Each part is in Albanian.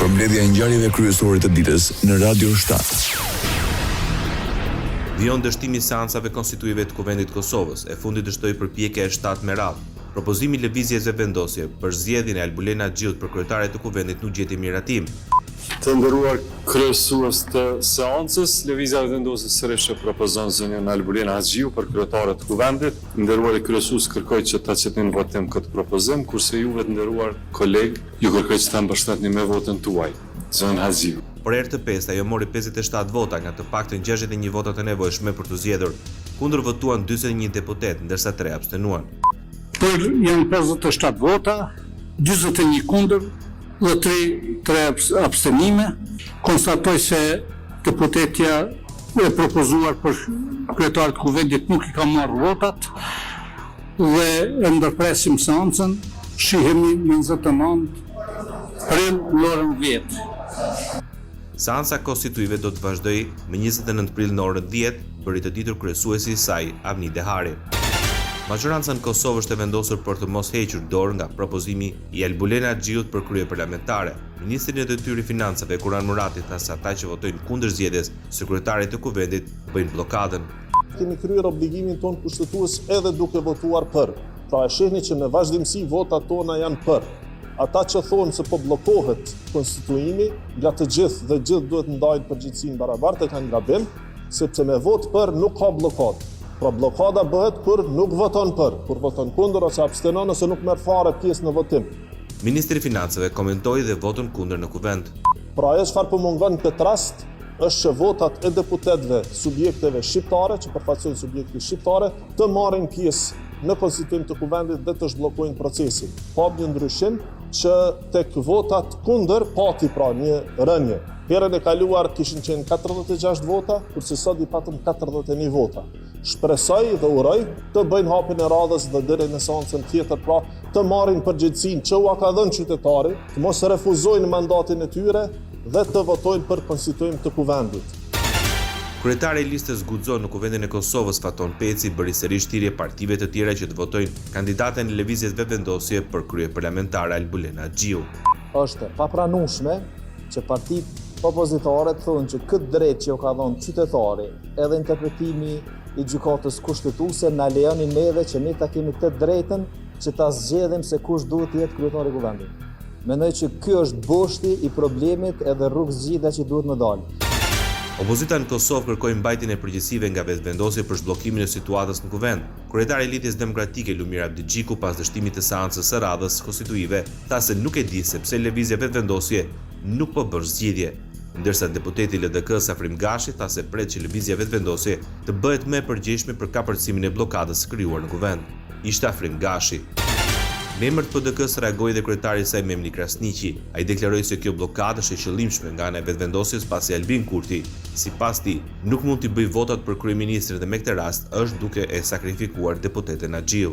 Përmbledhja e ngjarjeve kryesore të ditës në Radio 7. Vijon dështimi i seancave konstituive të Kuvendit të Kosovës, e fundit dështoi përpjekja e shtatë me radhë. Propozimi i Lëvizjes Vetëvendosje për zgjedhjen e Albulena Haxhiut për kryetare të Kuvendit nuk gjeti miratim. Të nderuar kryesues të seancës, Lëvizja Vetëvendosje sërish e propozon zonjën Albulena Haxhiu për kryetare të Kuvendit. I nderuari kryesues kërkoj që ta qitni në votim këtë propozim, kurse juve të nderuar kolegë ju kërkoj që ta mbështetni me votën tuaj. Zonjën Haxhiu. Për herë të pestë ajo mori 57 vota nga të paktën 61 vota të nevojshme për t'u zgjedhur. Kundër votuan 41 deputetë, ndërsa tre abstenuan. Për janë 57 vota, 41 kundër dhe 3, 3 abstenime. Konstatoj se deputetja e propozuar për kryetare të kuvendit nuk i ka marrë votat dhe e ndërpresim seancën. Shihemi më 29 prill në orën 10. Seanca konstituive do të vazhdojë më 29 prill në orën 10, bëri të ditur kryesuesi i saj, Avni Dehari. Mazhoranca në Kosovë është e vendosur për të mos hequr dorë nga propozimi i Albulena Haxhiut për kryeparlamentare. Ministri në detyrë i Financave, Hekuran Murati tha se ata që votojnë kundër zgjedhjes së kryetarit të Kuvendit bëjnë bllokadën. Kemi kryer obligimin tonë kushtetues edhe duke votuar për. Pra e shihni që në vazhdimësi votat tona janë për. Ata që thonë se po bllokohet konstituimi nga të gjithë dhe gjithë duhet ndajnë përgjegjësinë barabartë e kanë gabim, sepse me votë për nuk ka bllokadë. Pra bllokada bëhet kur nuk voton për, kur voton kundër ose abstenon ose nuk merr fare pjesë në votim. Ministri i Financave komentoi dhe votën kundër në Kuvend. Pra ajo çfarë po mungon në këtë rast është që votat e deputetëve, subjekteve shqiptare që përfaqësojnë subjekte shqiptare, të marrin pjesë në konstituim të Kuvendit dhe të zhbllokojnë procesin. Pa një ndryshim që tek votat kundër pati pra një rënie. Herën e kaluar kishin qenë 46 vota, kurse sot i patëm 41 vota. Shpresoj dhe uroj të bëjnë hapin e radhës dhe deri në seancën tjetër, pra të marrin përgjegjësinë që ua ka dhënë qytetari, të mos refuzojnë mandatin e tyre dhe të votojnë për konstituim të Kuvendit. Kryetari i listës Guxo në Kuvendin e Kosovës, Faton Peci, bëri sërish thirrje partive të tjera që të votojnë kandidaten e Lëvizjes Vetëvendosje për kryeparlamentare Albulena Haxhiu. Është e papranueshme që partitë opozitare të thonë që këtë drejtë që ju ka dhënë qytetari, edhe interpretimi i gjykatës kushtetuese na lejoni neve që ne ta kemi të drejtën që ta zgjedhim se kush duhet të jetë kryetari i Kuvendit. Mendoj që ky është boshti i problemit edhe rrugëzgjidhja që duhet me dalë. Opozita në Kosovë kërkoi mbajtjen e përgjegjësive nga Vetëvendosje për zhbllokimin e situatës në Kuvend. Kryetari i Lidhjes Demokratike, Lumir Abdixhiku pas dështimit të seancës së radhës konstituive, tha se nuk e di se pse Lëvizja Vetëvendosje nuk po bën zgjidhje. Ndërsa deputeti i LDK-së Afrim Gashi tha se pret që Lëvizja Vetëvendosje të bëhet më e përgjegjshme për kapërcimin e bllokadës së krijuar në Kuvend. Ishte Afrim Gashi. Në emër të PDK-së reagoi dhe kryetari i saj Memli Krasniqi. Ai deklaroi se kjo bllokadë është e qëllimshme nga ana e Vetëvendosjes pasi Albin Kurti, sipas tij, nuk mund t'i bëjë votat për kryeministrin dhe me këtë rast është duke e sakrifikuar deputeten Haxhiu.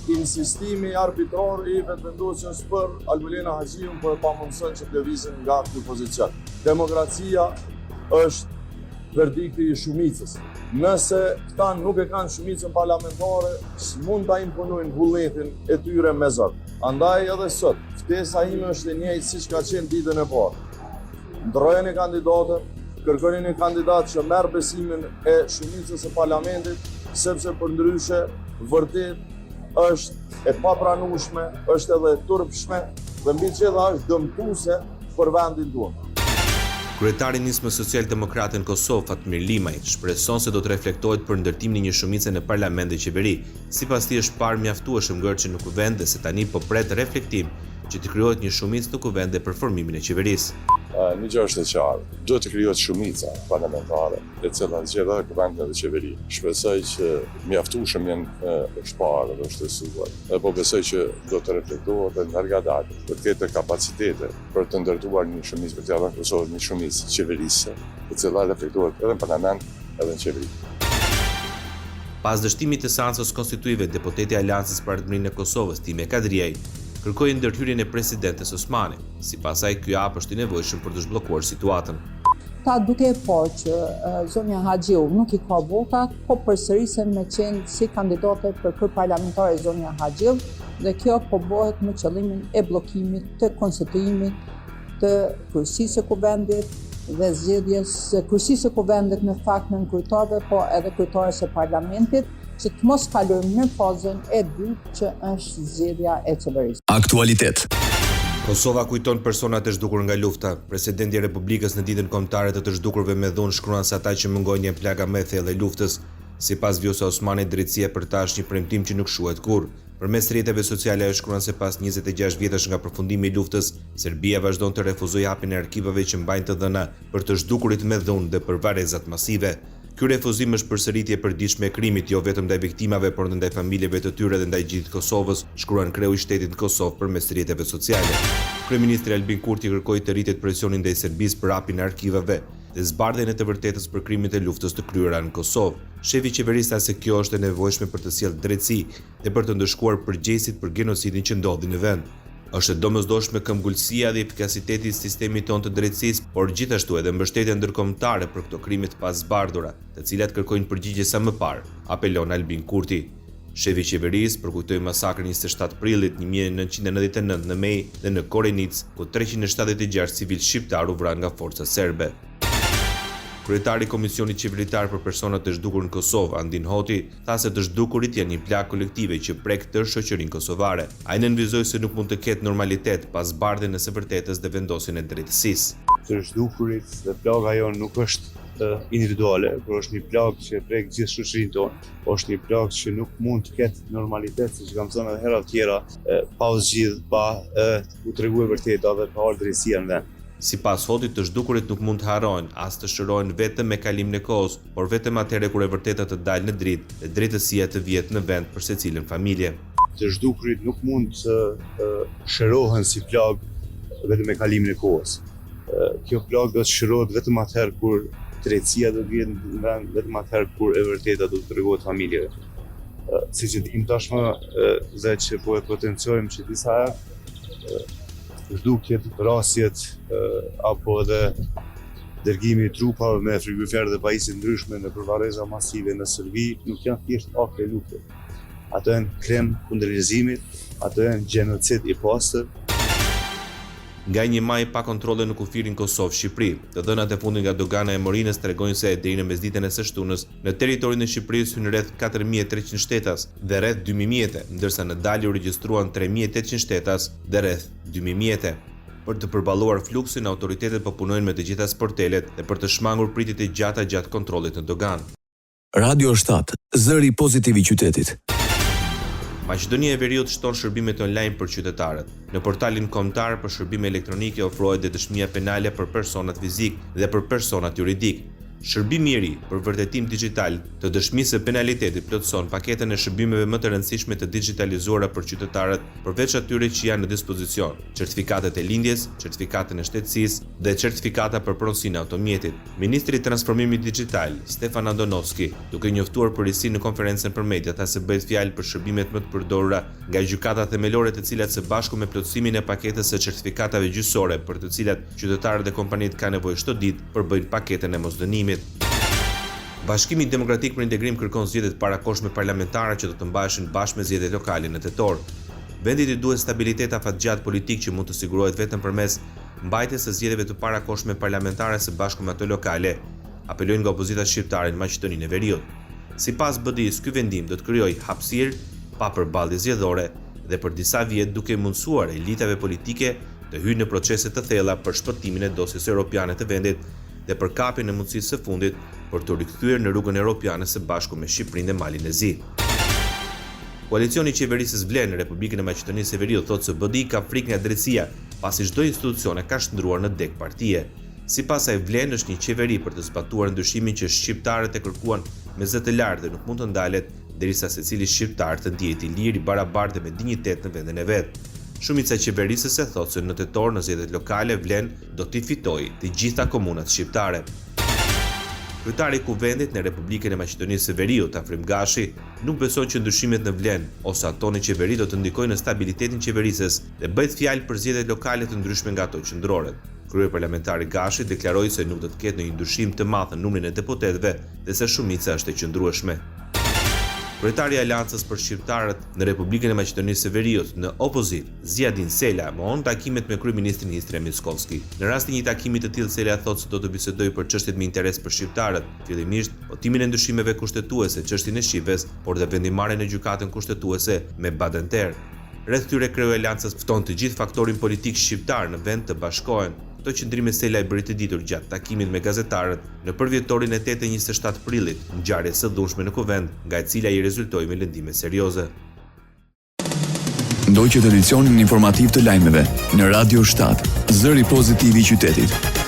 Insistimi arbitrar i Vetëvendosjes për Albulena Haxhiun po e pamundëson që të lëvizin nga ky pozicion. Demokracia është verdikti i shumicës. Nëse këta nuk e kanë shumicën parlamentare, s'mund ta imponojnë vullnetin e tyre me zor. Andaj edhe sot, ftesa ime është e njëjtë siç ka qenë ditën e parë. Ndrojeni kandidatën, kërkoni një kandidat që merr besimin e shumicës së parlamentit, sepse përndryshe vërtet është e papranueshme, është edhe e turpshme dhe mbi të gjitha është dëmtuese për vendin tonë. Kryetari i Nismës Socialdemokrate në Kosovë, Fatmir Limaj, shpreson se do të reflektohet për ndërtimin e një shumice në parlament dhe qeveri. Sipas tij është parë mjaftueshëm ngërçi në Kuvend dhe se tani po pret reflektim që të krijohet një shumicë në Kuvend dhe për formimin e qeverisë. Një gjë është e qartë, duhet të krijohet shumica parlamentare, e cila zgjedh edhe Kuvendin edhe qeverinë. Shpresoj që mjaftueshëm janë është parë dhe është testuar. Dhe po besoj që do të reflektohet dhe ngadalë do të ketë kapacitete për të ndërtuar një shumicë, për t'ia dhënë Kosovës një shumicë qeverisëse, e cila reflektohet edhe në parlament edhe në qeveri. Pas dështimit të seancës konstituive, deputetja e Aleancës për Ardhmërinë e Kosovës, Time Kadrijaj, kërkoi ndërhyrjen e presidentes Osmani. Sipas saj, ky hap është i nevojshëm për të zhbllokuar situatën. Ta duke e pa që zonja Haxhiu nuk i ka votat, po përsërisen me qenë si kandidate për kryeparlamentare zonja Haxhiu dhe kjo po bëhet me qëllimin e bllokimit të konstituimit. të kryesisë së Kuvendit dhe zgjedhjes së kryesisë së Kuvendit në fakt nënkryetarëve, po edhe kryetares së Parlamentit, që të mos kalojmë në fazën e dytë që është zgjedhja e qeverisë. Aktualitet. Kosova kujton personat e zhdukur nga lufta. Presidenti i Republikës në Ditën Kombëtare të të Zhdukurve me dhunë shkruan se ata që mungojnë janë plaga më e thellë e luftës. Sipas Vjosa Osmanit, drejtësia për ta është një premtim që nuk shuhet kurrë. Përmes rrjeteve sociale ajo shkruan se pas 26 vjetësh nga përfundimi i luftës, Serbia vazhdon të refuzojë hapjen e arkivave që mbajnë të dhëna për të zhdukurit me dhunë dhe për varrezat masive. Ky refuzim është përsëritje e përditshme e krimit, jo vetëm ndaj viktimave, por edhe ndaj familjeve të tyre dhe ndaj gjithë Kosovës, shkruan kreu i shtetit në Kosovë përmes rrjeteve sociale. Kryeministri Albin Kurti kërkoi të rritet presioni ndaj Serbisë për hapjen e arkivave dhe zbardhjen e të vërtetës për krimet e luftës të kryera në Kosovë. Shefi i qeverisë tha se kjo është e nevojshme për të sjellë drejtësi dhe për të ndëshkuar përgjegjësit për genocidin që ndodhi në vend. Është e domosdoshme këmbgulësia dhe efikasiteti i sistemit tonë të drejtësisë, por gjithashtu edhe mbështetja ndërkombëtare për këto krime të pazbardhura, të cilat kërkojnë përgjigje sa më parë, apelon Albin Kurti. Shefi i qeverisë përkujtoi masakrën e 27 prillit 1999 në Mejë dhe në Korenicë, ku 376 civilë shqiptarë u vranë nga forcat serbe. Kryetari i Komisionit Qeveritar për Personat e Zhdukur në Kosovë, Andin Hoti, tha se të zhdukurit janë një plagë kolektive që prek tërë shoqërinë kosovare. Ai nënvizoi se nuk mund të ketë normalitet pa zbardhjen e së vërtetës dhe vendosjen e drejtësisë. Të zhdukurit dhe plaga jonë nuk është individuale, por është një plagë që prek gjithë shoqërinë tonë. Është një plagë që nuk mund të ketë normalitet, siç kam thënë edhe herë të tjera, pa u zgjidh, pa u tregu e vërteta dhe pa ardhur drejtësia në vend. Sipas Hotit, të zhdukurit nuk mund të harrohen, as të shërohen vetëm me kalimin e kohës, por vetëm atëherë kur e vërteta të dalë në dritë dhe drejtësia të vihet në vend për secilën familje. Të zhdukurit nuk mund të shërohen si plagë vetëm me kalimin e kohës. Kjo plagë do të shërohet vetëm atëherë kur drejtësia do të vihet në vend, vetëm atëherë kur e vërteta do të tregohet familjeve. Siç e dimë tashmë dhe që po e potencojmë që disa herë, zhdukjet, vrasjet apo edhe dërgimi i trupave me frigoriferë dhe pajisje ndryshme nëpër varreza masive në Serbi nuk janë thjesht akte lufte. Ato janë krim kundër njerëzimit, ato janë gjenocid i pastër. Nga 1 maji pa kontrolle në kufirin Kosovë-Shqipëri. Të dhënat e fundit nga dogana e Morinës tregojnë se deri në mesditën e së shtunës, në territorin e Shqipërisë hynë rreth 4300 shtetas dhe rreth 2000 mjete, ndërsa në dalje u regjistruan 3800 shtetas dhe rreth 2000 mjete. Për të përballuar fluksin, autoritetet po punojnë me të gjitha sportelet dhe për të shmangur pritjet e gjata gjatë kontrollit në doganë. Radio 7, zëri pozitiv i qytetit. Maqedonia e Veriut shton shërbimet online për qytetarët. Në portalin kombëtar për shërbime elektronike ofrohet dhe dëshmia penale për personat fizik dhe për personat juridik. Shërbimi i ri për vërtetim dixhital të dëshmisë së penalitetit plotëson paketën e shërbimeve më të rëndësishme të dixhitalizuara për qytetarët përveç atyre që janë në dispozicion, certifikatat e lindjes, certifikatën e shtetësisë dhe certifikata për pronësinë e automjetit. Ministri i Transformimit Dixhital, Stefan Andonovski, duke njoftuar për risinë në konferencën për media tha se bëhet fjalë për shërbimet më të përdorura nga gjykatat themelore të cilat së bashku me plotësimin e paketës së certifikatave gjyqësore për të cilat qytetarët dhe kompanitë kanë nevojë çdo ditë, përbëjnë paketën e mosdënimit. Bashkimi Demokratik për Integrim kërkon zgjedhje të parakohshme parlamentare që do të mbaheshin bashkë me zgjedhjet lokale në tetor. Vendit i duhet stabilitet afatgjatë politik që mund të sigurohet vetëm përmes mbajtjes së zgjedhjeve të parakohshme parlamentare së bashku me ato lokale, apelojnë nga opozita shqiptare në Maqedoninë e Veriut. Sipas BDI-së, ky vendim do të krijojë hapësirë pa përballje zgjedhore dhe për disa vjet duke mundësuar elitave politike të hyjnë në procese të thella për shpëtimin e dosjes europiane të vendit dhe për kapjen e mundësisë së fundit për t'u rikthyer në rrugën europiane së bashku me Shqipërinë dhe Malin e Zi. Koalicioni qeverisës Vlen në Republikën e Maqedonisë së Veriut thotë se BDI ka frikë nga drejtësia, pasi çdo institucion e ka shndërruar në degë partie. Sipas saj Vlen është një qeveri për të zbatuar ndryshimin që shqiptarët e kërkuan me zë të lartë dhe nuk mund të ndalet derisa secili shqiptar të ndihet i lirë, i barabartë dhe me dinjitet në vendin e vet. Shumica qeverisëse thotë se në tetor në zgjedhjet lokale Vlen do t'i fitojë të gjitha komunat shqiptare. Kryetari i Kuvendit në Republikën e Maqedonisë së Veriut, Afrim Gashi, nuk beson që ndryshimet në Vlen ose ato në qeveri do të ndikojnë në stabilitetin qeverisës dhe bëhet fjalë për zgjedhjet lokale të ndryshme nga ato qendroret. Kryeparlamentari Gashi deklaroi se nuk do të ketë ndonjë ndryshim të madh në numrin e deputetëve dhe se shumica është e qëndrueshme. Kryetari i Aleancës për Shqiptarët në Republikën e Maqedonisë së Veriut, në opozitë, Ziadin Sela, mohon takimet me kryeministrin Hristijan Mickoski. Në rastin e një takimi të tillë Sela thotë se do të bisedojë për çështjet me interes për shqiptarët, fillimisht votimin e ndryshimeve kushtetuese, çështjen e shqipes, por dhe vendimmarrjen në Gjykatën Kushtetuese me Badenter. Rreth tyre kreu i Aleancës fton të gjithë faktorin politik shqiptar në vend të bashkohen. Këto qëndrime Sela i bëri të ditur gjatë takimit me gazetarët në përvjetorin e 8 e 27 prillit, ngjarjes së dhunshme në Kuvend, nga e cila ai rezultoi me lëndime serioze. Ndoqët edicionin informativ të lajmeve në Radio 7, zëri pozitiv i qytetit.